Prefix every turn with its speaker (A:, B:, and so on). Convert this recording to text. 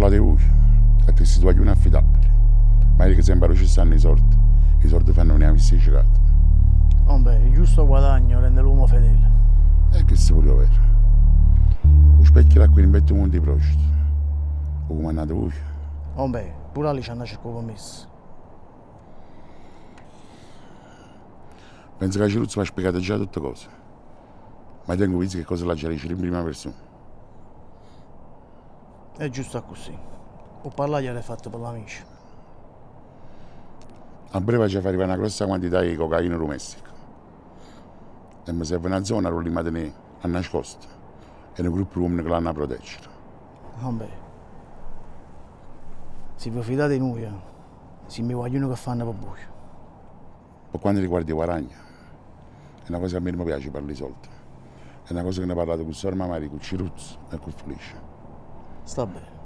A: parlato 'e vuje, ha ditto che site guagliune affidabili, ma io dico sempe arò ce stanno 'e sorde, 'e sorde fanno venì 'a vista 'e cecate.
B: Ombè, il giusto guadagno rende l'uomo fedele.
A: E chesto pure è overo. 'O specchio d'acqua 'e rimpetto 'o Monte 'e Procida, 'o cumannate vuje?
B: Ombè, pure 'a lì c'hanna cercà 'o permesso.
A: Penso ca Ciruzzo v'ha spiegato già tutte cose, ma io tengo 'o vizio che 'e cose l'aggia dicere in prima persona.
B: È giusto accussì. 'O parlà ll'era fatto pe l'amice.
A: A breve aggia fa arrivà na grossa quantità 'e cocaina d' 'o Messico e me serve na zona arò l'imma tenè annascosta e nu gruppo d'uommene che l'hanna proteggere.
B: Ombè, si ve fidate 'e nuje, simmo 'e guagliune che fanno pe vuje.
A: Pe quanto riguarda 'e guaragne, è na cosa che a me nun me piace parlà 'e solde. È na cosa che ne parlato cu sorema Maria, cu Ciruzzo e cu Felice.
B: Sta bene.